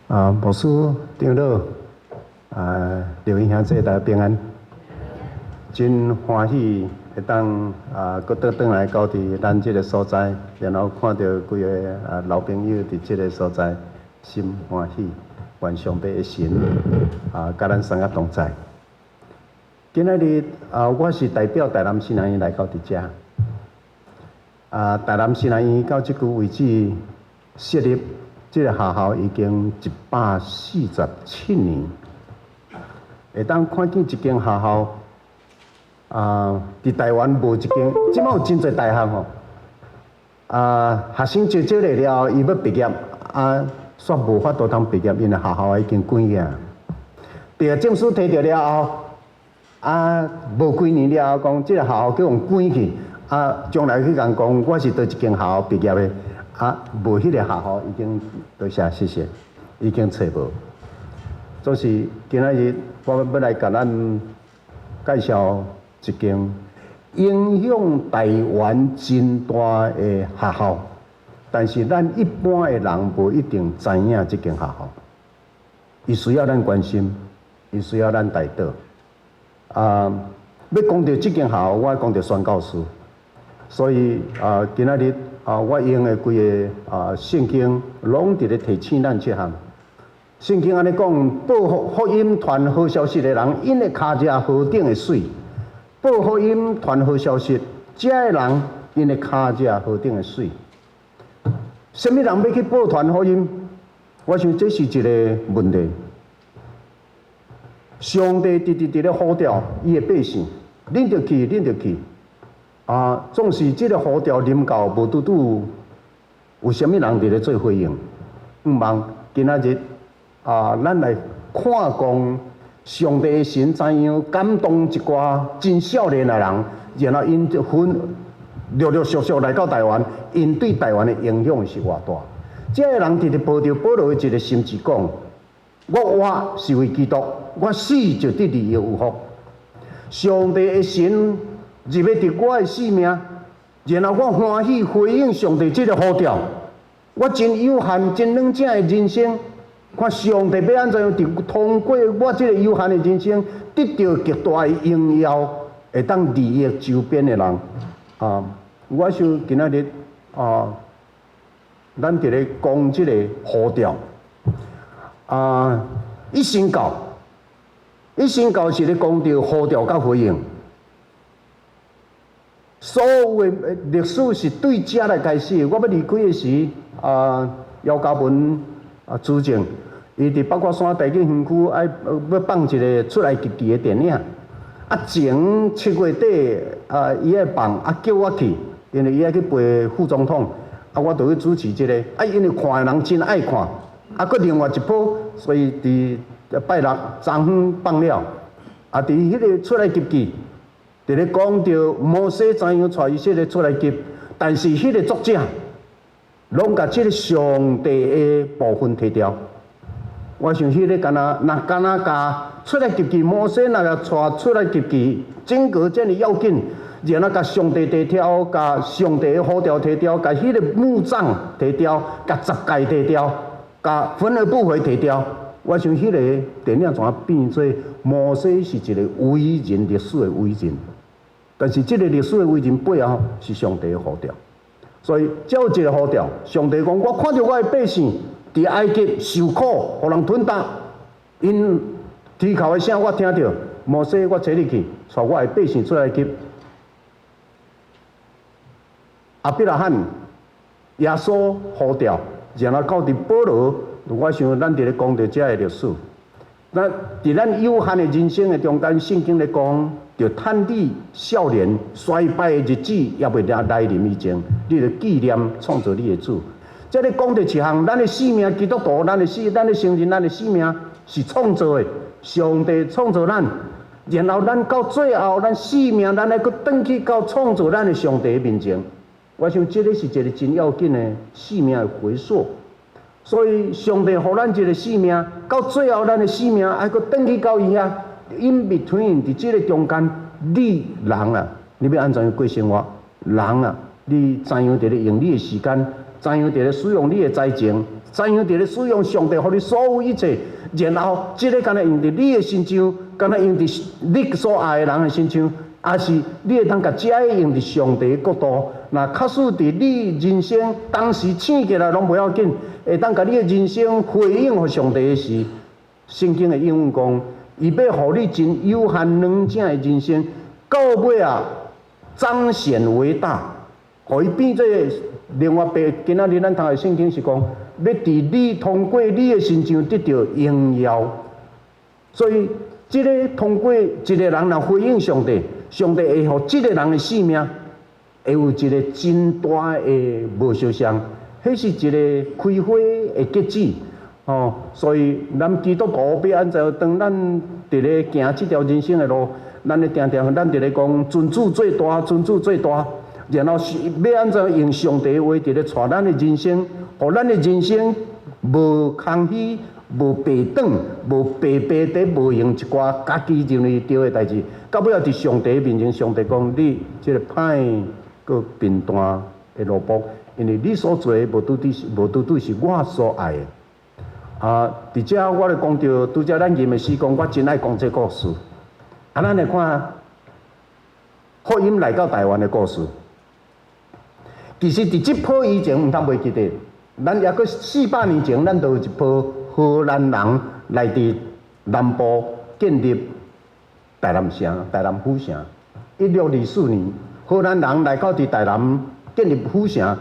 啊，牧師長老，啊，劉英兄弟大家平安，真歡喜會當啊，閣倒轉來到佇咱這个所在，然後看著幾个啊老朋友佇這个所在，心歡喜，願上帝的神啊，佮咱三個同在。今仔日啊，我是代表台南神學院來到佇遮。啊，台南神學院到這久為止設立這个學校已經147年，會當看見一間學校啊，佇台灣無一間，這擺有真濟大學吼。啊，學生招招來了，伊欲畢業，啊，煞無法度通畢業，因為學校已經關起來。畢業證書提著了後，啊，無幾年了後，講這个學校叫予關去，啊，將來去共講我是佗一間學校畢業的，啊，無彼个學校已經多謝謝謝，已經揣無。總是今仔日我欲來共咱介紹一間影響台灣真大的學校，但是咱一般的人無一定知影這間學校，伊需要咱關心，伊需要咱代禱。啊，欲講著這間學校，我愛講著宣教士，所以啊，今仔日啊，我用的規个啊聖經攏佇咧提醒咱這項。聖經按呢講，報福音傳好消息的人，𪜶的跤跡何等的媠。報福音傳好消息，這个人𪜶的跤跡何等的媠。啥物人欲去報傳福音？我想這是一个問題。上帝直直佇咧呼召伊的百姓，恁著去，恁著去。啊，總是這个呼召臨到，無拄拄有啥物人佇咧做回應？毋茫今仔日啊，咱來看講上帝的神怎樣感動一寡真少年的人，然後𪜶就分陸陸續續來到台灣，𪜶對台灣的影響是偌大。這个人直直抱著保羅的一个心志講：我活是為基督，我死就得利益有福。上帝的神入去佇我的生命，然後我歡喜回應上帝這个呼召。我真有限、真軟正的人生，看上帝欲按怎樣佇通過我這个有限的人生，得著極大的榮耀，會當利益周邊的人。啊，我想今仔日啊，咱佇咧講這个呼召。啊，一神教，一神教是咧講著呼召佮回應。所有的歷史是對遮來開始。我欲離開的時，啊，姚嘉文啊主政，伊佇八卦山台語園區愛欲放一个出埃及記的電影。啊，前7月底啊，伊愛放，啊叫我去，因為伊愛去陪副總統，啊，我就去主持這个。啊，因為看的人真愛看，啊，閣另外一波，所以佇拜六昨昏放了。啊，佇彼个出埃及記，佇咧講著摩西怎樣帶以色列出埃及，但是彼个作者攏共這个上帝的部分提掉。我想彼个敢若若敢若共出埃及記摩西若共帶出埃及記整個這爾要緊，然後共上帝提掉，共上帝的呼召提掉，共彼个牧長提掉，共十誡提掉，共分而不回提掉。我想彼个電影怎啊變做摩西是一个偉人，歷史的偉人，但是這个歷史的偉人背後是上帝的呼召，所以只有一个呼召，上帝講：我看著我的百姓佇埃及受苦，予人吞擔，𪜶啼哭的聲我聽著，摩西，我差你去，帶我的百姓出埃及。亞伯拉罕、耶穌呼召，然後到佇保羅。我想咱佇咧講著這个歷史，咱佇咱有限的人生的中間，聖經咧講，著趁你少年衰敗的日子猶未來來臨以前，你著紀念創造你的主。這咧講著一項，咱的生命，基督徒，咱的死，咱的承認，咱的生命是創造的，上帝創造咱，然後咱到最後，咱生命，咱愛閣轉去到創造咱的上帝面前。我想這个是一个真要緊的生命的回溯。所以，上帝予咱一个生命，到最後咱的生命愛閣轉去到伊遐。In between，佇這个中間，你人啊，你欲按怎樣過生活？人啊，你怎樣佇咧用你的時間？怎樣佇咧使用你的才情，怎樣佇咧使用上帝予你所有一切，然後這个敢若用佇你的身上，敢若用佇你所愛的人的身上，抑是你會當共這个用佇上帝的國度？若確實佇你人生當時醒起來攏無要緊，會當共你的人生回應予上帝的時，聖經的應允講，伊欲予你真有限軟正的人生，到尾啊彰顯為大，予伊變做另外白。今仔日咱讀的聖經是講，欲佇你通過你的身上得著榮耀。所以，這个通過一個人來回應上帝，上帝會予這个人的生命會有一個真大的無相像，彼是一个開花的結子。吼，所以咱基督徒欲按怎？當咱佇咧行這條人生的路，咱咧定定，咱佇咧講尊主最大，尊主最大，然後是欲按怎用上帝的話佇咧帶咱的人生，予咱的人生無空虛、無白轉、無白白佇無閒一寡家己認為對的代誌，到尾仔佇上帝面前，上帝講你這个歹閣貧惰的奴僕，因為你所做的無拄拄是無拄拄是我所愛的。啊，佇遮我咧講著，拄才咱吟的詩講，我真愛講這故事。啊，咱來看福音來到台灣的故事。其實佇這波以前，毋通袂記得，咱抑閣400年前，咱就有一波荷蘭人來佇南部建立台南城、台南府城。1624年，荷蘭人來到佇台南建立府城，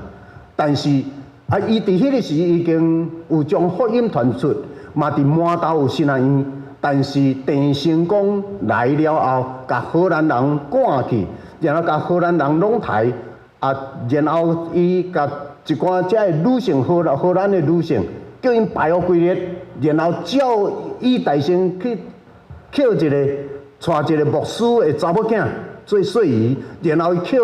但是啊，伊佇彼个時已經有將福音傳出，嘛佇滿島有神學院。但是鄭成功來了後，共荷蘭人趕去，然後共荷蘭人攏刣，啊，然後伊共一寡遮个女性荷蘭的女性，叫𪜶排予規日，然後照伊大先去抾一个，帶一个牧師的查某囝做細姨，然後伊抾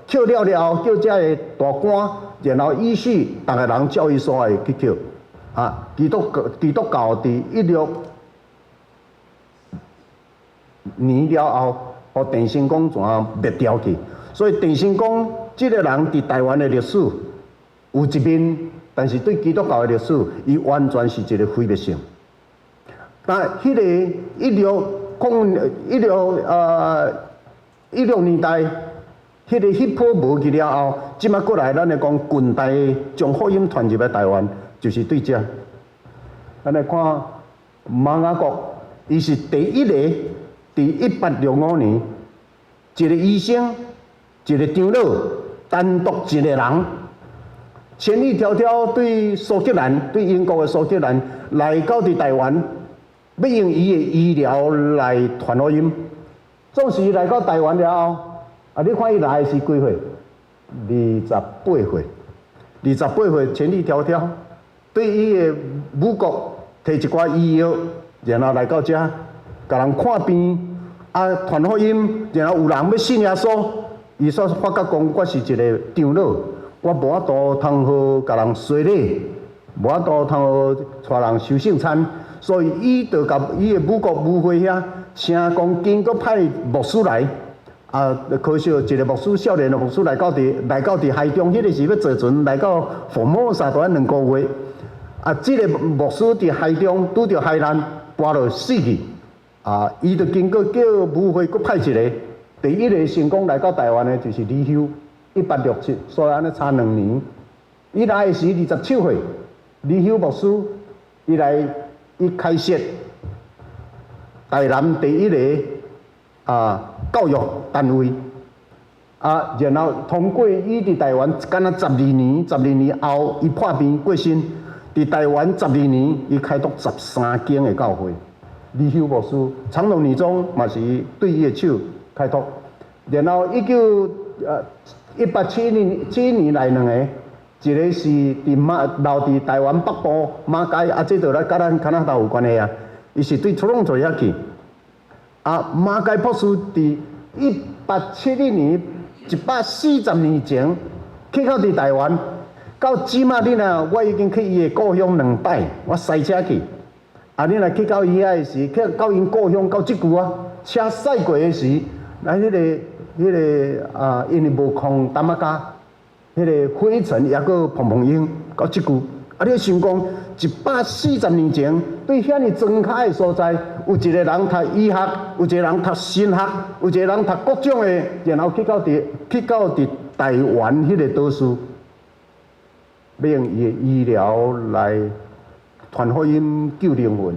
抾了了後，叫遮个大官。然後依序，逐个人照伊所愛去抾。啊，基督教佇16年了後，予鄭成功全滅掉去。所以鄭成功這个人佇台灣的歷史有一面，但是對基督教的歷史，伊完全是一个毀滅性。但彼个16年代。彼个彼波無去了後，這馬過來，咱來講近代將福音傳入來台灣，就是對遮。咱來看馬雅各，伊是第一個，佇1865年，一个醫生，一个長老，單獨一个人，千里迢迢對蘇格蘭，對英國的蘇格蘭來到佇台灣，欲用伊的醫療來傳福音。總是來到台灣了後，啊！你看伊來的是幾歲？28歲，28歲千里迢迢，對伊的母國提一寡醫藥，然後來到遮，共人看病，啊，傳福音，然後有人欲信耶穌，伊煞發覺講，我是一个長老，我無法度通好共人洗禮，無法度通好帶人守聖餐，所以伊就共伊的母國母會遐，請講緊閣派牧師來。啊，可惜一个牧師，少年的牧師來到佇海中，彼个時欲坐船來到福摩薩，都愛2個月。啊，這个牧師佇海中拄著海難，跋落死去。啊，伊就經過叫母會閣派一个，第一个成功來到台灣的，就是李休，1867，所以按呢差2年。伊來的時27歲，李休牧師，伊來伊開設台南第一个教育單位，啊，然後通過伊佇台灣，敢若十二年，十二年後伊破病過身，佇台灣十二年，伊開拓13間的教會。李休牧師，長榮女中嘛是對伊的手開拓。然後1871年來兩個，一个是佇馬留佇台灣北部馬偕，啊，這就來佮咱加拿大有關係啊。伊是對出攏做遐去。啊，馬偕博士佇1871年，140年前去到佇台灣，到這馬你若我已經去伊的故鄉兩擺，我駛車去。啊，你若去到伊遐的時，去到𪜶故鄉到這久啊，車駛過的時，咱彼个啊，因為無空擔仔膠，彼个灰塵抑閣蓬蓬瑛，到這久。啊！你想講，140年前，對遐爾莊跤的所在，有一個人讀醫學，有一個人讀神學，有一個人讀各種的，然後去到佇台灣彼個島嶼，欲用伊的醫療來傳福音救靈魂。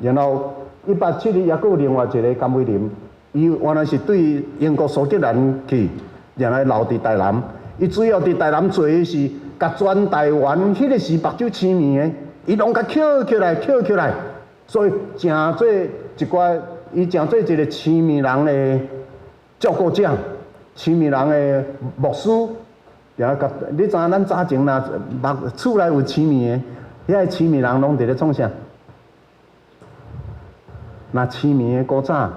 然後1872抑閣有另外一個甘為霖，伊原來是對英國蘇格蘭去，然後留佇台南。伊主要佇台南做的是，共全台灣彼個時目睭青盲的，伊攏共抾起來，抾起來，所以成做一寡，伊成做一個青盲人的照顧者，青盲人的牧師，然後共你知影咱早前若目厝內有青盲的，遐个青盲人攏佇咧創啥？若青盲的古早，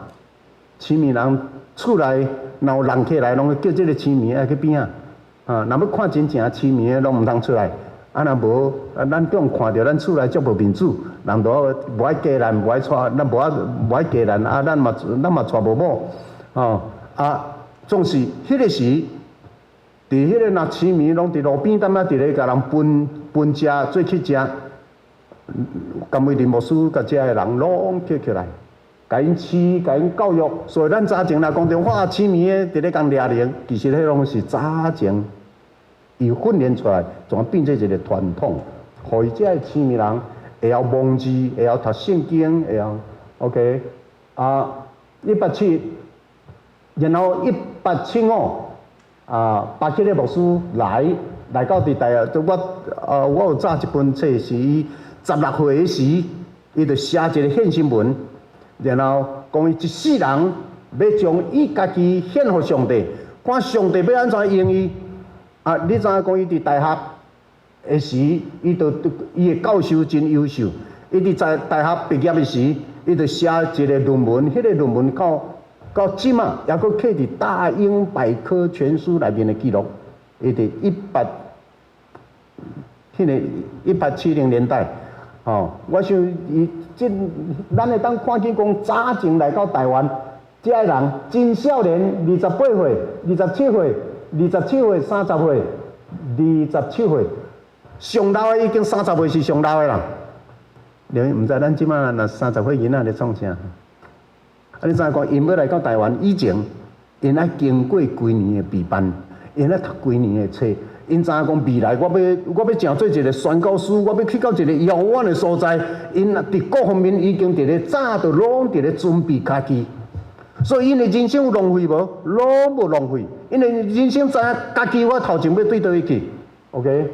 青盲人厝內若有人客來，攏會叫這個青盲愛去邊仔。啊，若欲看真正青盲的，攏毋通出來。啊，若無，啊，咱叫人看著咱厝內足無面子，人都無愛嫁咱，無愛娶，咱無愛嫁咱，啊，咱嘛娶無某，吼，啊，總是彼個時，佇彼個若青盲攏佇路邊淡仔佇咧共人分分食做去食，甘為霖牧師共遮的人攏抾起來，共𪜶飼，共𪜶教育。所以咱早前若講著哇，青盲的佇咧共掠靈，其實彼攏是早前伊訓練出來，怎變做一個傳統，予伊遮的青盲人會曉蒙字，會曉讀聖經，會曉 OK 啊，187，然後1875啊，巴克禮牧師來到佇台灣，我有早一本冊是伊16歲的時，伊就寫一個獻身文，然後講伊一世人欲將伊家己獻予上帝，看上帝欲按怎用伊。啊，你知影講伊佇大學的時，伊的教授真優秀。伊佇在大學畢業的時，伊就寫一個論文，彼個論文到這馬猶閣刻佇大英百科全書內面的記錄。伊佇一八，彼个1870年代，吼，我想伊這，咱會當看見講早前來到台灣，這个人真少年，28歲，二十七歲。二十七歲、30歲、二十七歲，上老的已經三十歲是上老的啦。你毋知咱這馬若三十歲囡仔咧創啥？啊，你知影講，𪜶欲來到台灣以前，𪜶愛經過幾年的備辦，𪜶愛讀幾年的冊，𪜶知影講未來我欲成做一個宣教師，我欲去到一個遙遠的所在，𪜶佇各方面已經佇咧早就攏佇咧準備家己。所以𪜶的人生有浪費無？攏無浪費。𪜶的人生知影家己我頭前欲對佗位去，OK？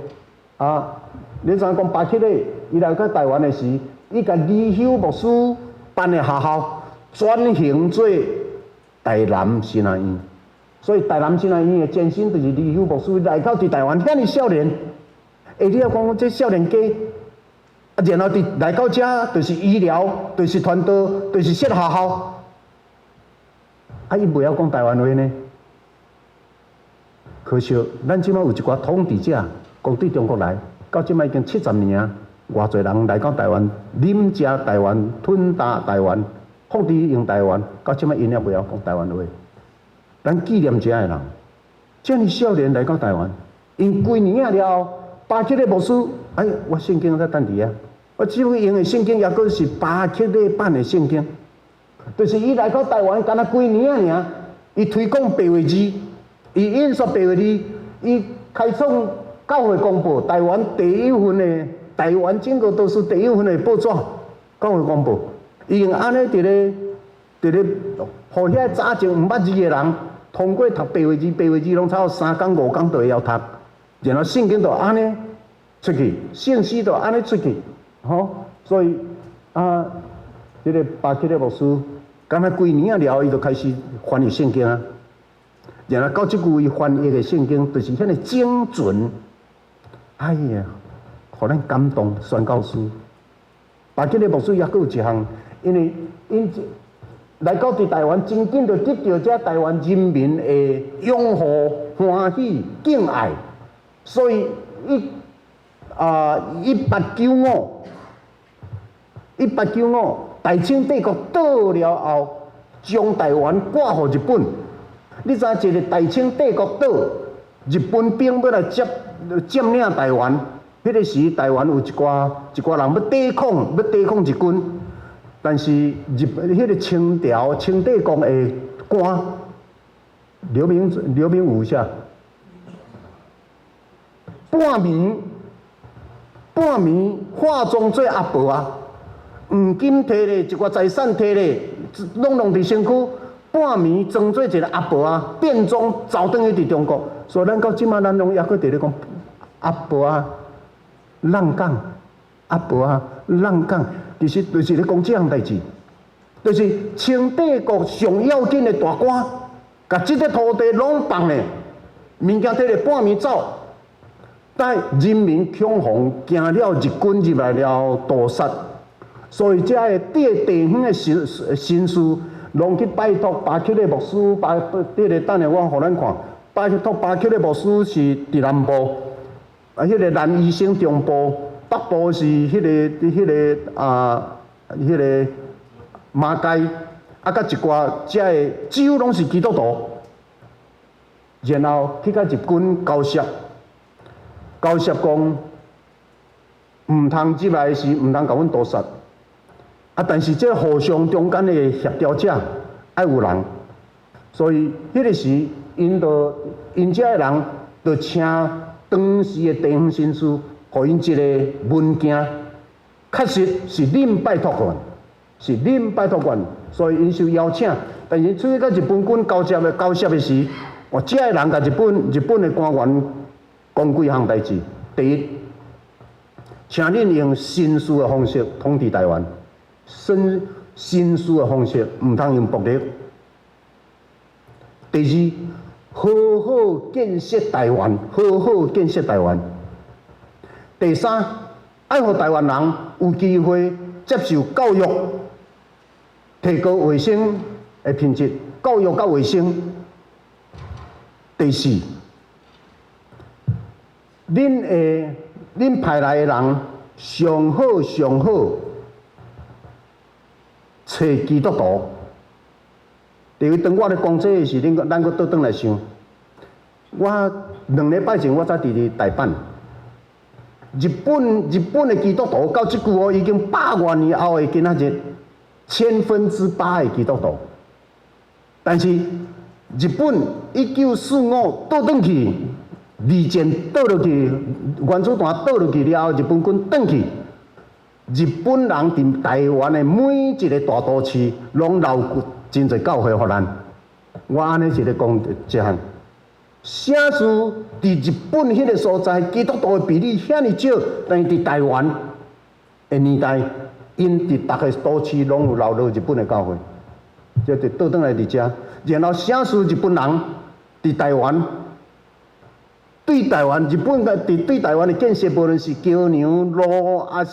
啊，你知影講巴克禮，伊來到台灣的時，伊共離休牧師辦的學校，轉型做台南神學院。所以台南神學院的前身就是離休牧師來到佇台灣遐爾少年。欸，你欲講這少年家，啊，然後佇來到遮就是醫療，就是傳道，就是設學校。啊！伊袂曉講台灣話呢，可惜咱這馬有一寡統治者，講對中國來，到這馬已經70年啊，偌濟人來到台灣，啉食台灣，吞啖台灣，複製用台灣，到這馬𪜶也袂曉講台灣話。咱紀念這的人，遮爾少年來到台灣，𪜶幾年仔了後，巴克禮牧師，哎，我聖經在等佇遐，我這位用的聖經猶閣是巴克禮版的聖經。就是伊來到台灣，敢若幾年仔爾，伊推廣白話字，伊印刷白話字，伊開創教會公報，台灣第一份的台灣整個都是第一份的報紙，教會公報，伊用按呢佇咧，予遐早前毋捌字的人，通過讀白話字，白話字攏差不多3工5工就會曉讀，然後聖經就按呢出去，聖詩就按呢出去，吼，所以啊，這個巴克禮牧師，敢若幾年仔了後，伊就開始翻譯聖經啊。然後到這久，伊翻譯的聖經就是遐爾精準。哎呀，予咱感動，宣教師。巴克禮牧師猶閣有一項，因為𪜶來到佇台灣，真緊就得著這台灣人民的擁護、歡喜、敬愛，所以1895，1895，大清帝國倒了後，將台灣割予日本。你知影一個大清帝國倒，日本兵欲來佔領台灣，彼個時台灣有一寡人欲抵抗日軍，但是彼個清朝清帝國的官劉明武啥？半暝化妝做阿婆啊，黃金提咧，一寡財產提咧，攏弄佇身軀。半暝裝做一個阿婆啊，變裝走轉去佇中國，所以咱到這馬咱攏猶閣佇咧講阿婆啊，浪港，阿婆啊，浪港，其實就是咧講這項代誌，就是清帝國上要緊的大官，共這個土地攏放咧，物件提咧半暝走，但人民恐慌，驚了日軍入來了屠殺，所以這个地方的紳士攏去拜託巴克的牧師，這個等下我予咱看，拜託巴克的牧師是佇南部，啊，彼個蘭醫生中部，北部是彼個馬偕，啊，佮一寡遮个幾乎攏是基督徒，然後去佮日軍交涉，交涉講毋通入來時，毋通共阮屠殺。啊！但是這互相中間的協調者愛有人，所以彼個時，𪜶遮的人就請當時的地方紳士，予𪜶一個文件，確實是恁拜託阮，是恁拜託阮，所以𪜶受邀請。但是出去佮日本軍交涉的時，哇！遮的人共日本的官員講幾項代誌。第一，請恁用紳士的方式統治台灣。紳士的方式，毋通用暴力。第二，好好建設台灣，好好建設台灣。第三，愛予台灣人有機會接受教育，提高衛生的品質，教育佮衛生。第四，恁派來的人上好上好揣基督徒。第一，當我咧講這个時，咱閣倒轉來想。我2禮拜前我才佇大阪。日本的基督徒到這久哦，已經百外年後的今仔日，8%的基督徒。但是日本1945倒轉去，二戰倒落去，原子彈倒落去了後，日本軍轉去，日本人佇台灣的每一個大都市，攏留真濟教會予咱。我按呢一个講一項。啥事佇日本彼个所在，基督徒的比例遐爾少，但是佇台灣的年代，𪜶佇逐个都市攏有留落日本的教會，這就倒轉來佇遮。然後啥事日本人佇台灣，對台灣日本的佇對台灣的建設，無論是橋梁、路，抑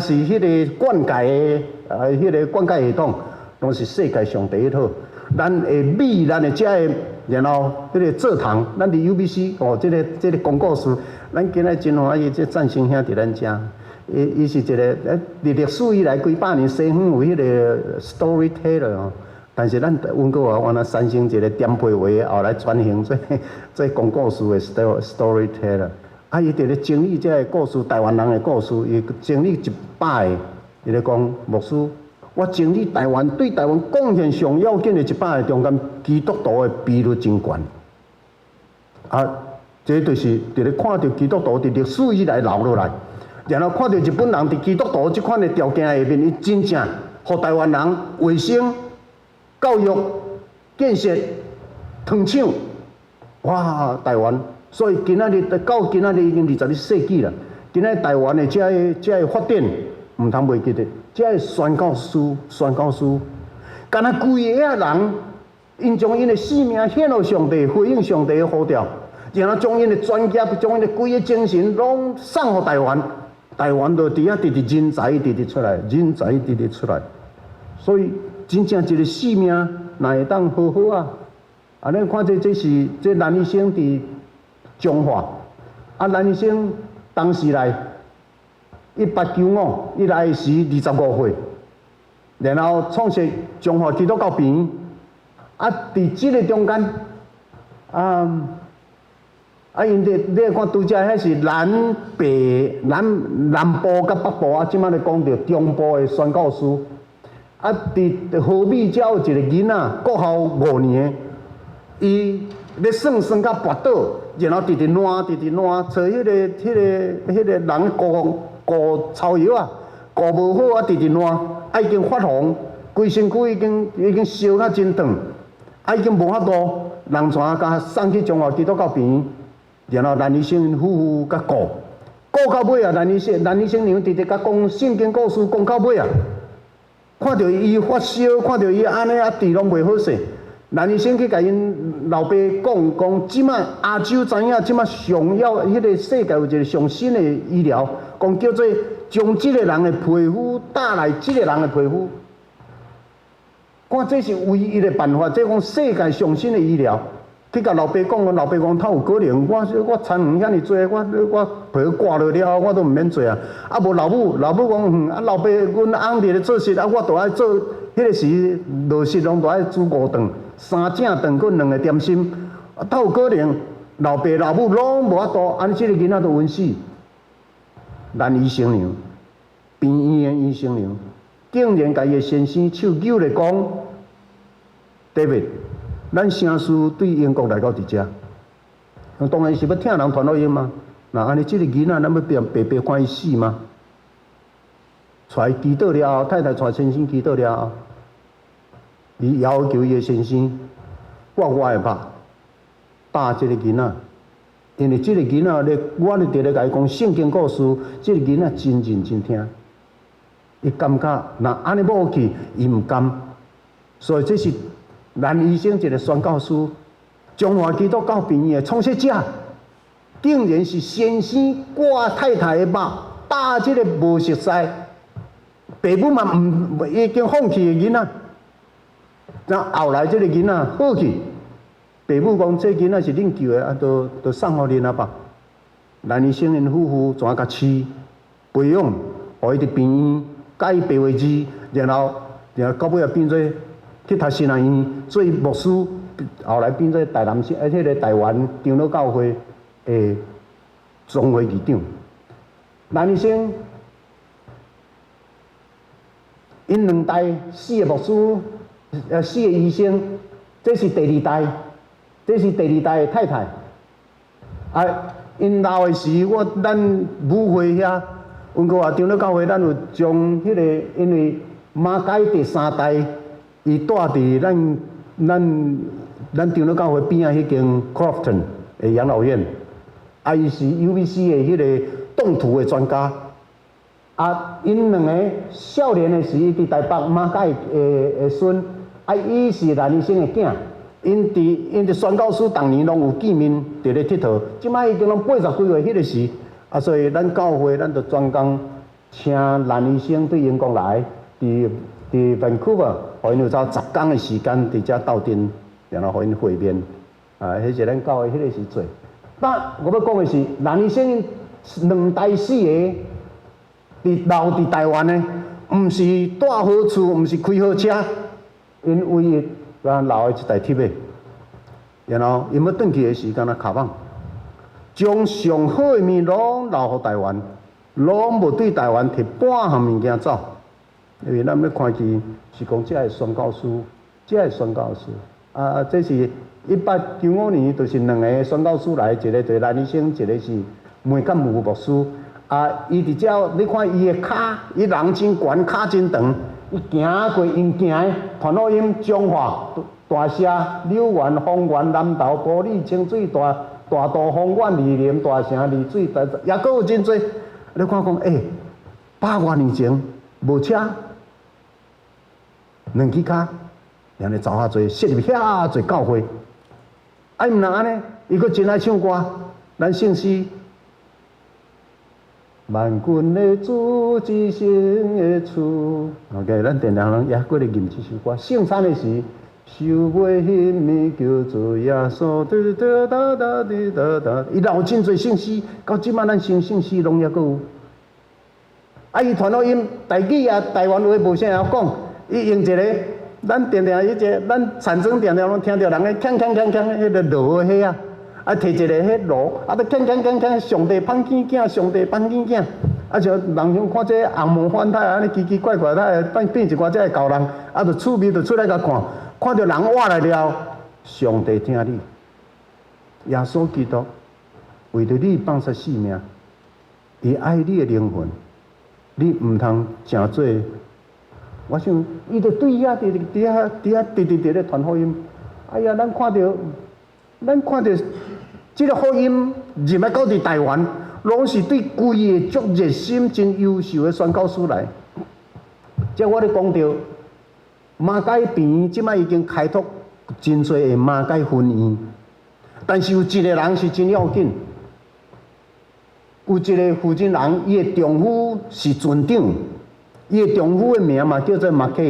是彼个灌溉的啊，彼个灌溉系統，攏是世界上第一好。咱的米，咱的遮个，然後彼個蔗糖，咱佇 UBC 哦，這個講故事，咱今仔真歡喜，這贊成兄佇咱遮，伊是一個佇歷史以來幾百年西方有彼個 storyteller 哦，但是咱溫哥華原來產生一個點皮話，後來轉型做講故事的 storyteller，啊，伊佇咧整理這個故事，台灣人的故事，伊整理100個，伊咧講牧師。我整理台灣對台灣貢獻上要緊的100個中間，基督徒的比率真懸。啊，這就是佇咧看著基督徒佇歷史以來留落來，然後看著日本人佇基督徒這款的條件下面，伊真正予台灣人衛生、教育、建設、糖廠，哇！台灣，所以今仔日到今仔日已經21世紀啦。今仔日台灣的這个發展，毋通袂記得。這个宣教師，宣教師，敢若規个仔人，𪜶將𪜶的性命獻予上帝，回應上帝的呼召，然後將𪜶的專業、將𪜶的規个精神攏送予台灣，台灣就佇遐直直人才直直出來，人才直直出來。所以真正一個性命，若會當好好啊！啊，咱看這是這蘭醫生佇彰化，啊，蘭醫生當時來。1895，伊來時25歲，然後創設彰化基督教病院。啊，佇這個中間，啊，啊，𪜶佇你看拄才彼是南北南南部佮北部啊，這擺咧講著中部的宣教師。啊，佇和美遮有一個囡仔，國校5年，伊咧耍耍甲跋倒，然後直直爛，直直爛，揣彼個人顧顧草藥啊，顧無好啊，直直爛，啊已經發紅，規身軀已經燒甲真燙，啊已經無法度，人帶共送去中華基督教病院，然後蘭醫生夫婦共顧，顧到尾啊，蘭醫生娘直直共講聖經故事講到尾啊。看著伊發燒，看著伊按呢啊，治攏袂好勢。蘭醫生去共𪜶老爸講講，這擺亞洲知影，這擺上要彼個世界有一個上新的醫療，講叫做將這個人的皮膚打來這個人的皮膚。看這是唯一的辦法，這講世界上新的醫療。去共老爸講，老爸講，哪有可能？我田園遐爾濟，我皮膚割落了後，我都毋免做啊。啊無老母，老母講，啊老爸，阮翁佇咧做事，啊我都愛做。彼個時落實攏都愛煮五頓，三正頓閣兩個點心。啊，哪有可能？老爸老母攏無法度，按呢這個囡仔都昏死。蘭醫生娘，病院的醫生娘，竟然共伊的先生手揪咧講，David。咱聖師對英國來到佇遮，當然是欲聽人傳福音嘛。若按呢，這個囡仔，咱欲變白白看伊死嗎？帶伊祈禱了後，太太帶先生祈禱了後，伊要求伊的先生割我的肉，打這個囡仔，因為這個囡仔咧，我咧佇咧共伊講聖經故事，這個囡仔真認真聽，伊感覺若按呢無去，伊毋甘，所以這是蘭醫生一個宣教師，中華基督教病院的創設者，竟然是先生割太太的肉，打這個無熟似，爸母嘛毋已經放棄的囡仔，那後來這個囡仔好去，爸母講這囡仔是恁救的，啊，都送予恁阿爸。蘭醫生𪜶夫婦怎共飼培養，予伊佇病院教伊白話字，然後到尾仔變做去讀神學院做牧師，後來變做台南市彼個台灣長老教會的總會議長。蘭醫生，𪜶兩代四個牧師，四個醫生，這是第二代，這是第二代的太太。啊，𪜶老的時，我咱母會遐，溫哥華長老教會，咱有將彼個，因為馬偕第三代，伊住佇咱長老教會邊仔彼間 Crofton 的養老院，啊，伊是 UBC 的彼個凍土的專家。啊，𪜶兩個少年的時，佇台北馬偕的孫，啊，伊是蘭醫生的囝。𪜶佇宣教師逐年攏有見面，佇咧𨑨迌。這擺已經攏80幾歲，彼個時，啊，所以咱教會咱就專工請蘭醫生對英國來，佇 Vancouver，予𪜶有走10工的時間佇遮鬥陣，然後予𪜶會面。啊，彼是咱教會彼個時做。但我欲講的是，蘭醫生兩代四個佇留佇台灣的，毋是住好厝，毋是開好車，𪜶唯一咱留的一台鐵的。然後𪜶欲轉去的時，敢若跤蠓，將上好的物攏留予台灣，攏無對台灣提半項物件走。因為咱欲看見是講這个宣教師，這个宣教師，啊，這是1895年，就是兩个宣教師來，一個就是蘭醫生，一個是梅干姆牧師。啊，伊佇遮，你看伊的跤，伊人真懸，跤真長，伊行過𪜶行的，傳福音彰化、大社、柳園、豐原、南投、埔里、清水、大肚、豐原、二林、大城、麗水，抑閣有真濟。你看講，欸，百外年前無車，兩支跤，然後走遐濟，設立遐濟教會。啊，伊毋但按呢，伊閣真愛唱歌，咱聖詩。萬軍的主，至聖的處。OK，咱定定攏猶閣咧吟這首歌。聖餐的時，受袂彼暝叫做耶穌，滴滴答答滴答答。伊留真濟聖詩，到這擺咱聖詩攏猶閣有。啊，伊傳福音，台語啊，台灣話無啥會曉講，伊用一個，咱定定彼個，咱田莊定定攏聽著人咧鏘鏘鏘鏘，彼個鑼的彼啊，啊，提一個彼爐，啊，都鉗鉗鉗鉗，上帝芳囝囝，上帝芳囝囝，啊，像人像看這紅毛反太按呢奇奇怪怪，他會變變一寡這个猴人，啊，就趣味就出來共看，看著人活來了，上帝疼你，耶穌基督為著你放捨性命，伊愛你的靈魂，你毋通成做。我想，伊就對遐佇佇遐佇遐直直佇咧傳福音。哎呀，咱看著這个福音入來到佇台灣，攏是對規个足熱心、真優秀的宣教師來。這我咧講著，馬偕病院這擺已經開拓真濟个馬偕分院，但是有一个人是真要緊，有一个負責人，伊的丈夫是船長。伊的丈夫的名嘛叫做馬克。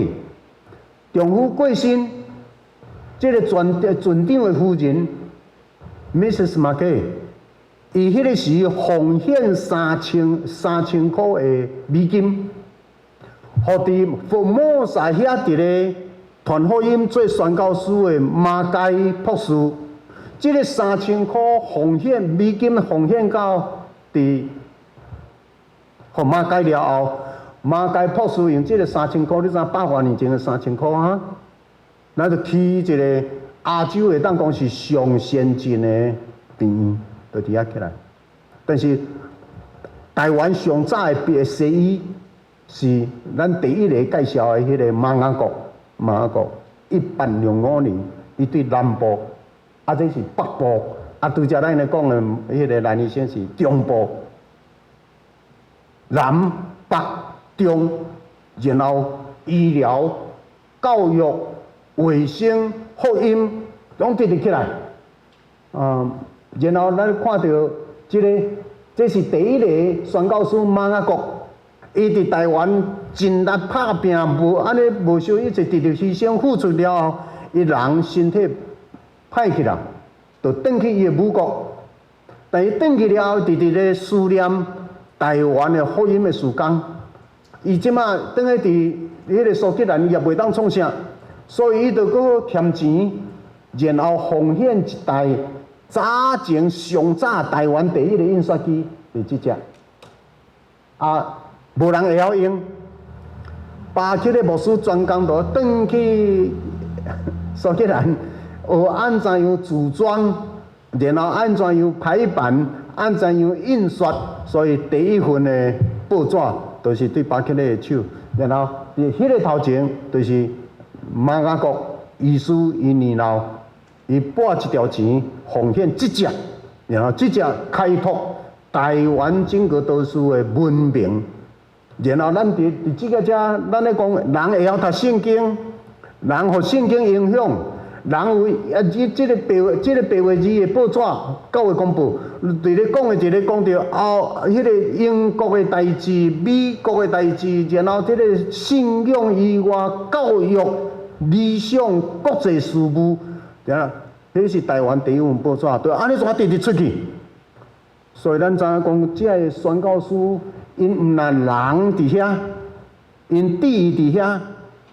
丈夫過身，這个船船長的夫人，Mrs. 馬克，伊彼个時奉獻3000塊的美金，予佇福摩薩遐佇咧傳福音做宣教師的馬偕博士，這个三千塊奉獻美金奉獻到佇予馬偕了後。馬偕博士用這个三千塊，你知影百外年前的三千塊啊？咱就起一个亞洲會當講是上先進的病院，就佇遐起來。但是台灣上早的西醫是咱第一个介紹的彼个馬雅各，馬雅各1865年，伊對南部，啊這是北部，啊拄才咱咧講的彼个蘭醫生是中部，南北中，然後醫療、教育、衛生、福音，攏直直起來。然後咱看著這个，這是第一个宣教師馬雅各，伊佇台灣盡力拍拚，無按呢無惜一切，直直犧牲付出了後，伊人身體歹去啦，就轉去伊的母國。但伊轉去了後，直直咧思念台灣的福音的事工。伊這馬轉去佇彼个蘇格蘭，伊也袂當創啥，所以伊就閣添錢，然後奉獻一台早前上早台灣第一个印刷機，是這隻。啊，無人會曉用。巴克的牧師專工就轉去蘇格蘭，學按怎樣組裝，然後按怎樣排版，按怎樣印刷，所以第一份的報紙就是對巴克的手，然後佇彼个頭前就是馬雅各醫師伊年老，伊撥一條錢奉獻這隻，然後這隻開拓台灣整個都市的文明。然後咱佇佇這個遮，咱咧講人會曉讀聖經，人予聖經影響，人有啊這這个白這个白話字的報紙，教會公報，佇咧講的，佇咧講著哦，彼个英國的代誌、美國的代誌，然後這个信仰以外、教育、理想、國際事務，對啊，彼是台灣第一份報紙，對，按呢怎直直出去。所以咱知影講，這个宣教師，𪜶毋但人佇遐，𪜶智佇遐，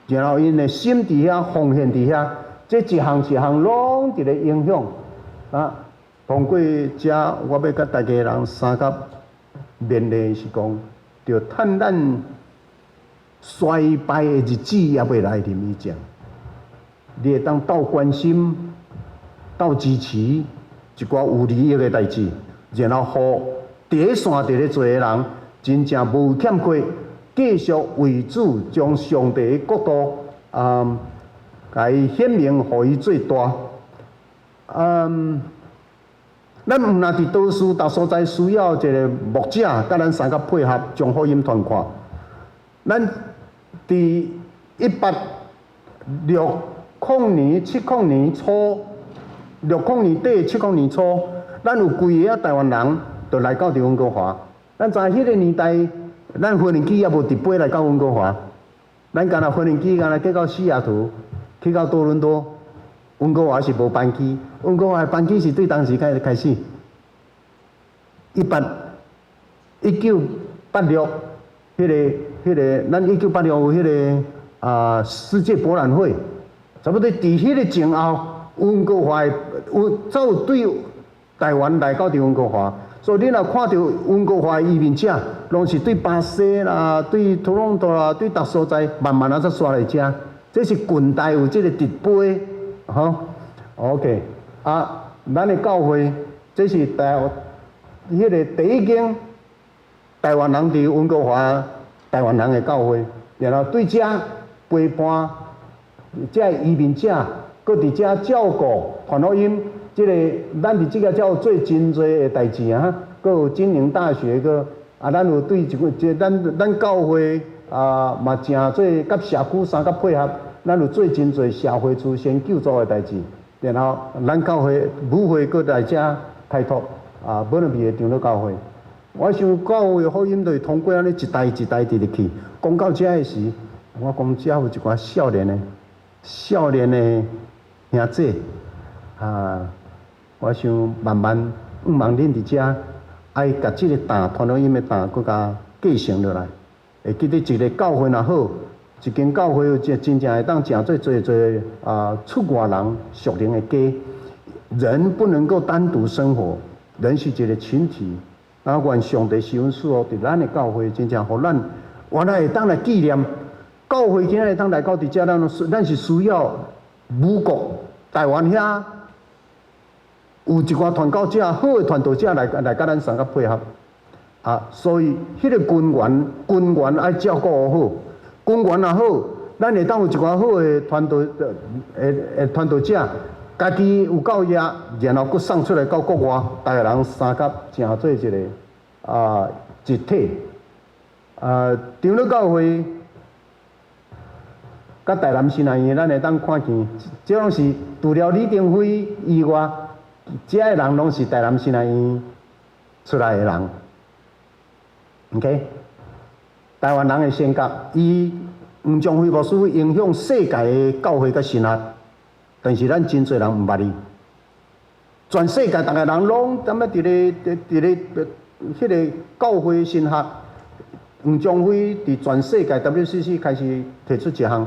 然後𪜶的心佇遐，奉獻佇遐，這一項一項攏佇咧影響。啊，通過這，我欲佮大家人相佮勉勵是講，著趁咱衰敗的日子猶未來臨以前，你會當鬥關心、鬥支持一寡有利益的代誌，然後予第一線佇咧做的人，真正無欠缺，繼續為主將上帝的國度啊，共伊顯明，予伊做大。咱毋但佇都市逐所在需要一个牧者，佮咱相佮配合，將福音傳開。咱佇1860年、70年初，60年底、70年初，咱有幾个台灣人就來到佇溫哥華。咱知彼个年代，咱飛行機猶無直飛來到溫哥華，咱干焦飛行機干焦去到西雅圖，去到多倫多，溫哥華是無班機。溫哥華的班機是對當時開始，1986，彼个，咱一九八六有彼个啊世界博覽會，差不多佇彼个前後，溫哥華有走對台灣來到佇溫哥華，所以你若看著溫哥華移民者，攏是對巴西啦、對多倫多啦、對逐所在，慢慢仔才徙來遮。這是近代有這個直飛，吼。OK，啊，咱的教會，這是台彼個第一間台灣人佇溫哥華台灣人的教會，然後對遮陪伴這移民者，閣佇遮照顧傳福音。這個咱佇這个才有做真濟的代誌啊，閣有金陵大學，閣啊，咱有對一個這咱咱教會啊嘛誠做佮社區相佮配合，咱有做真濟社會慈善救助的代誌。然後咱教會母會閣來遮開拓啊，本來的長老教會。我想教會福音就是通過按呢一代一代佇入去。講到遮的時，我講遮有一寡少年的少年的兄姊啊。我想慢慢，向望恁佇遮愛共這个擔傳福音的擔，閣共繼承落來。會記得一个教會若好，一間教會真真正會當成做濟濟啊出外人屬靈的家。人不能夠單獨生活，人是一个群體。啊，願上帝施恩賜福佇咱的教會，真正予咱原來會當來紀念教會，今仔會當來到佇遮，咱是需要母國台灣遐有一寡傳教者，好的傳道者來來佮咱相佮配合，啊，所以彼个根源根源愛照顧好，根源若好，咱會當有一寡好的傳道的的傳道者，家己有夠額，然後閣送出來到國外，逐个人相佮成做一个啊一體。啊，長老教會佮台南神學院，咱會當看見，這攏是除了李登輝以外，遮的人攏是台南神學院出來的人。OK，台灣人的性格，伊黃宗輝牧師影響世界的教會佮神學，但是咱真濟人毋捌伊。全世界逐个人攏踮咧佇咧佇佇咧彼个教會神學，黃宗輝佇全世界 WCC 開始提出一項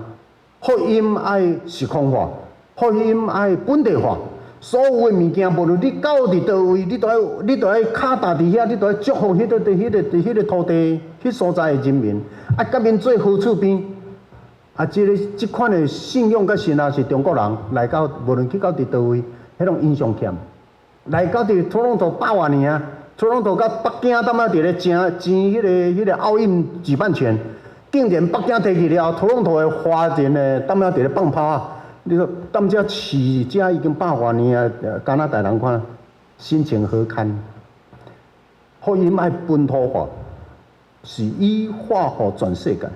福音愛時空化，福音愛本地化。所有的物件，無論你到佇佗位，你都愛跤踏佇遐，你都愛祝福彼个、彼个、彼个土地、彼所在的人民，啊，佮𪜶做好厝邊。啊，這个這款的信仰佮神學是中國人來到，無論去到佇佗位，彼攏影響欠。來到佇多倫多百外年啊，多倫多佮北京踮仔佇咧爭爭彼个奧運舉辦權，竟然北京提去了，多倫多的華人呢，踮仔佇咧放炮啊！你說踮遮飼遮已經百外年啊，加拿大人看心情何堪？福音愛本土化，是以化予全世界。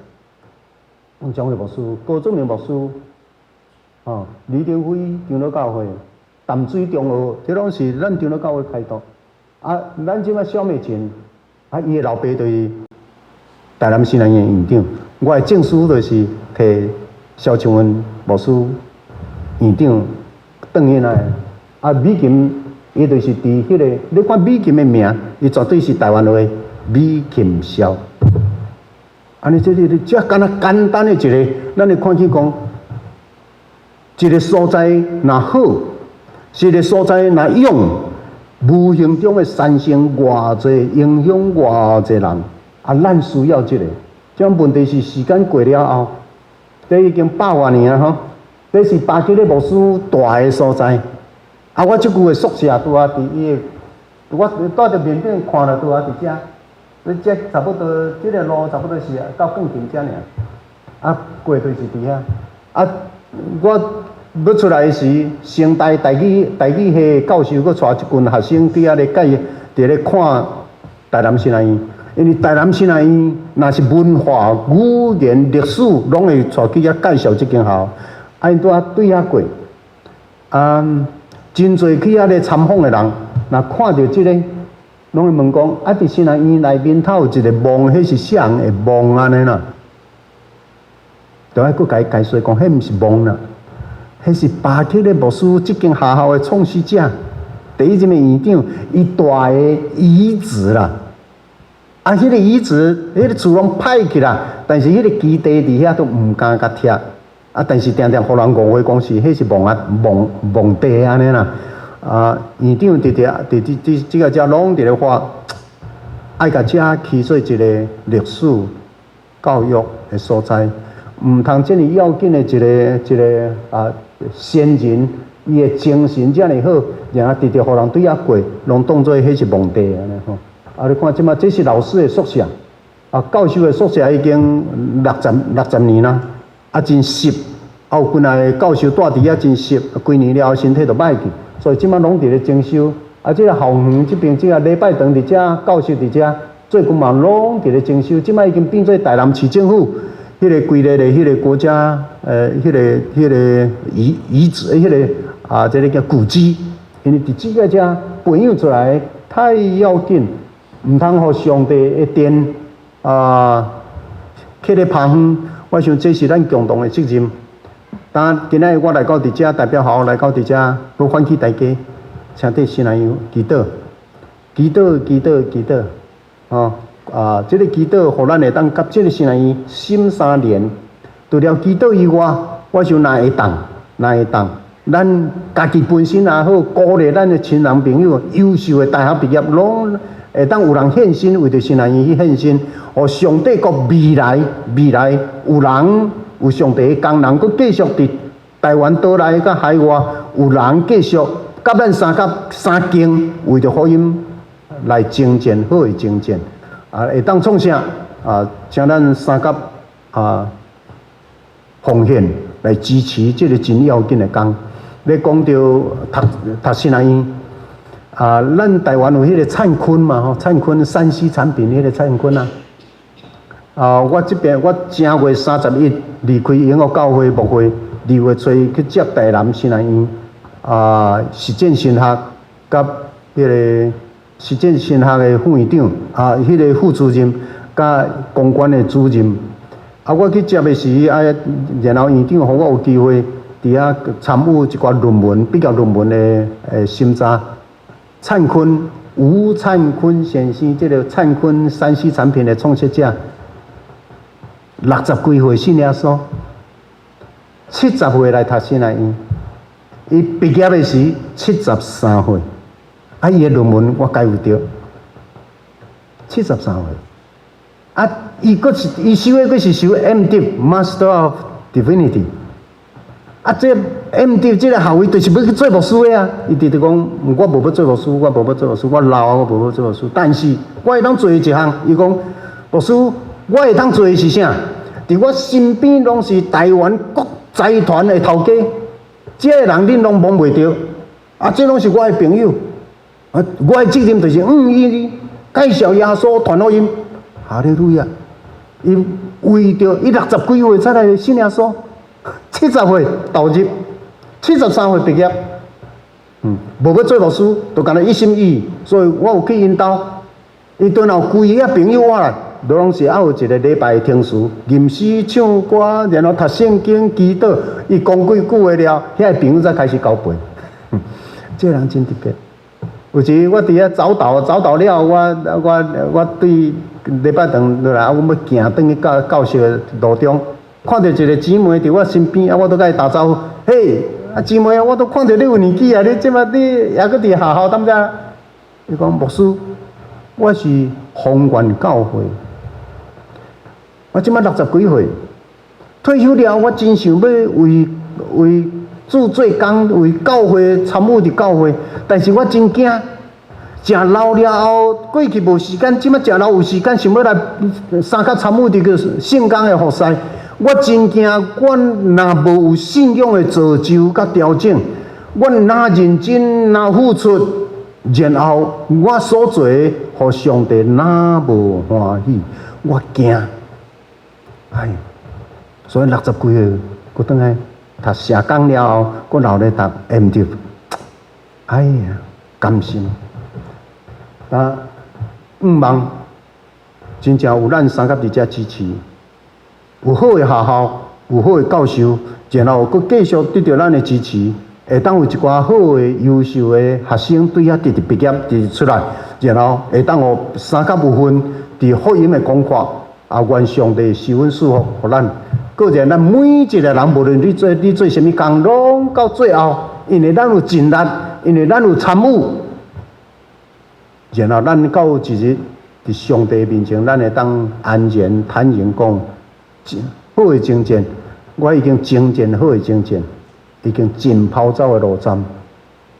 黃宗輝牧師、高祖明牧師、哦，李登輝長老教會、淡水中學，這攏是咱長老教會開拓。啊，咱這擺蕭美琴，啊，伊的老爸就是台南神學院院長。我的證書就是提蕭秋文牧師院長轉去來。啊，美琴伊就是佇彼個，你看美琴的名，伊絕對是台灣話，美琴蕭。按呢，這個這敢若簡單的一個，咱會看見講，一個所在若好，一個所在若勇，無形中會產生偌濟影響偌濟人。啊，咱需要這個。這種問題是時間過了後，這已經百外年啊吼。這是巴基的牧師蹛的所在。啊，我這久的宿舍拄仔佇伊的，我蹛佇面頂看著拄仔佇遮。你這差不多，這個路差不多是到鋼琴遮爾。啊，過就是佇遐。啊，我欲出來時，成大台語台語系教授閣帶一群學生佇遐咧介，佇咧看台南神學院。因為台南神學院若是文化、語言、歷史，攏會帶去遐介紹這間校。啊，𪜶拄仔對遐過，啊，真濟去遐咧參訪的人，若看著這個，攏會問講：啊，佇神學院內面頭有一個墓，彼是啥人的墓按呢啦？著愛閣共伊解說講，彼毋是墓啦，彼是巴克禮牧師這間學校的創始者，第一任的院長，伊蹛的遺址啦。啊，彼個遺址，彼個厝攏歹去啦，但是彼個基地佇遐都毋敢共拆。啊，但是定定予人誤會講是彼是墓啊墓墓地按呢啦。啊，院長直直佇這這這个遮攏佇咧話，愛共遮起做一个歷史教育的所在，毋通這爾要緊的一个一个啊先人，伊的精神遮爾好，然後直直予人對遐過，攏當做彼是墓地按呢吼。啊，你看這馬這是老師的宿舍，啊，教授的宿舍已經60年啦，啊，真濕，啊，有幾若個教授蹛佇遐真濕，幾年了後身體就歹去，所以這馬攏佇咧整修。啊，這個校園這邊這个禮拜堂佇遮，教授佇遮，最近嘛攏佇咧整修，這馬已經變做台南市政府彼个規個的彼个國家，彼个彼个遺址，彼个啊，這个叫古蹟，因為佇這个遮培養出來太要緊，毋通予上帝的殿啊，去咧拍遠。我想這是咱共同的責任。當今仔日我來到佇遮，代表學校來到佇遮，欲喚起大家，請佇神學院祈禱、祈禱、祈禱、祈禱，吼啊！這个祈禱，予咱會當佮這个神學院心相連。除了祈禱以外，我想若會當，若會當，咱家己本身也好，鼓勵咱的親人朋友，優秀的大學畢業，攏會當有人獻身，為著神學院去獻身，予上帝國未來未來有人有上帝的工人，閣繼續佇台灣島內佮海外有人繼續佮咱相佮相敬，為著福音來征戰，好的征戰，啊，會當創啥？啊，請咱相佮啊奉獻來支持這个真要緊的工。咧講著讀讀神學院，啊，咱台灣有彼个燦坤嘛吼，燦坤3C 產品彼个燦坤啊。啊，我這邊我正月31離開英國教會牧會，2月初去接台南神學院啊，實踐神學佮彼個實踐神學的副院長啊，彼个副主任佮公關的主任。啊，我去接的時，啊，然後院長予我有機會佇遐參與一寡論文、畢業論文的審查。燦坤吳燦坤先生，這个燦坤3C 產品的創設者，60幾歲信耶穌，70歲來讀神學院。伊畢業的時73歲，啊，伊的論文我蓋有著，73歲。啊，伊閣是伊修的閣是修 M.Div Master of Divinity。啊，這 M.Div 這个學位就是欲去做牧師的啊。伊直直講，我無欲做牧師，我無欲做牧師，我老啊，我無欲做牧師。但是我會當做一項，伊講牧師，我會當做的是啥？佇我身邊攏是台灣各財團的頭家，這个人恁攏摸袂著。啊，這攏是我的朋友。啊，我的責任就是伊介紹耶穌傳福音。哈利路亞！伊為著伊60幾歲才來信耶穌，70歲投入，73歲畢業，無欲做牧師，就干焦一心一意。所以我有去𪜶兜，伊轉後規个朋友我來，攏是愛有一個禮拜的程序，吟詩唱歌，然後讀聖經、祈禱。伊講幾句話了，遐个朋友才開始交陪。這个人真特別。有時我佇遐早禱，早禱了後，我對禮拜堂落來，啊，阮欲行轉去教教室的路中，看著一个姊妹佇我身邊，啊，我都共伊打招呼，嘿，啊姊妹啊，我都看著你有年紀啊，你這馬你猶閣佇學校當遮？伊講牧師，我是宏願教會，我這馬60幾歲，退休了後，我真想欲為為主做工，為教會參與佇教會，但是我真驚。誠老了後，過去無時間，這馬誠老有時間，想欲來相佮參與佇個聖工的服侍。我真驚，我若無有信仰的造就佮調整，我若認真，若付出，然後我所做的，予上帝若無歡喜，我驚。哎，所以60幾歲，閣轉來讀社工了後，閣留咧讀 M.Div。哎呀，甘心。啊，向望真正有咱相佮佇遮支持，有好的學校，有好的教授，然後閣繼續得著咱的支持，會當有一寡好的、優秀的學生對遐直直畢業，直直出來，然後會當予相佮有份佇福音的廣闊，啊，願上帝施恩賜福予咱。閣者，咱每一個人，無論你做啥物工，攏到最後，因為咱有盡力，因為咱有參與，然後咱到一日佇上帝面前，咱會當安然坦然講，好的征戰，我已經征戰好的征戰，已經盡跑走的路站，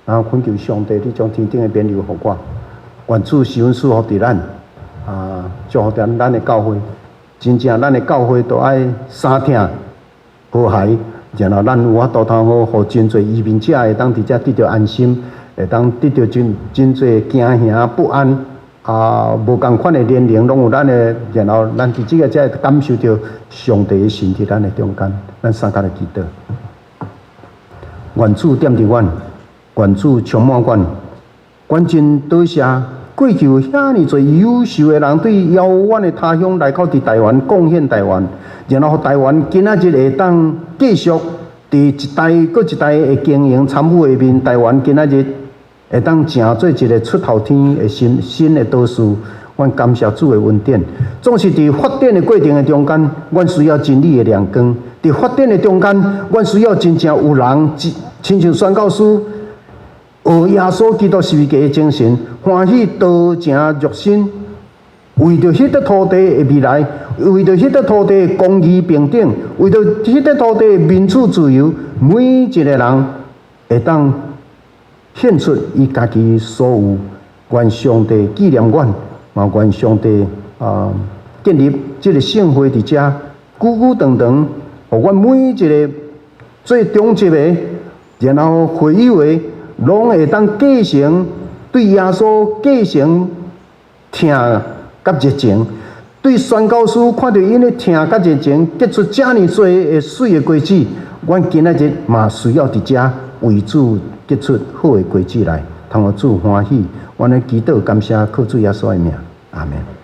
然後懇求上帝，你將天頂的勉勵予我，願主施恩賜福佇咱，祝福佇咱的教會，真正咱的教會都愛相疼和諧，然後咱有法度通好，予真濟移民者會當佇遮得著安心，會當得著真真濟驚嚇不安，無仝款的年齡攏有咱的，然後咱佇這个才會感受著上帝的神佇咱的中間，咱三跤來祈禱。願主踮佇阮，願主充滿阮，阮真多謝過去有遐爾濟優秀的人對遙遠的他鄉來到佇台灣貢獻台灣，然後予台灣今仔日會當繼續佇一代閣一代的經營參與下面，台灣今仔日會當成做一個出頭天的新新的都市。阮感謝主的恩典。總是佇發展的過程的中間，阮需要真理的亮光；佇發展的中間，阮需要真正有人，親像宣教師學耶穌基督十字架的精神，歡喜道成肉身，為著彼塊土地的未來，為著彼塊土地的公義平等，為著彼塊土地的民主自由，每一個人會當獻出伊家己所有。願上帝紀念阮，嘛願上帝建立這個聖會佇遮，久久長長，予阮每一個做長執的，然後會友的，攏會當繼承對耶穌繼承疼佮熱情，對宣教師看著𪜶的疼佮熱情，結出遮爾濟的媠的果子，阮今仔日嘛需要佇遮為主結出好的果子來，通予主歡喜。阮咧祈禱感謝，靠主耶穌的名，阿門。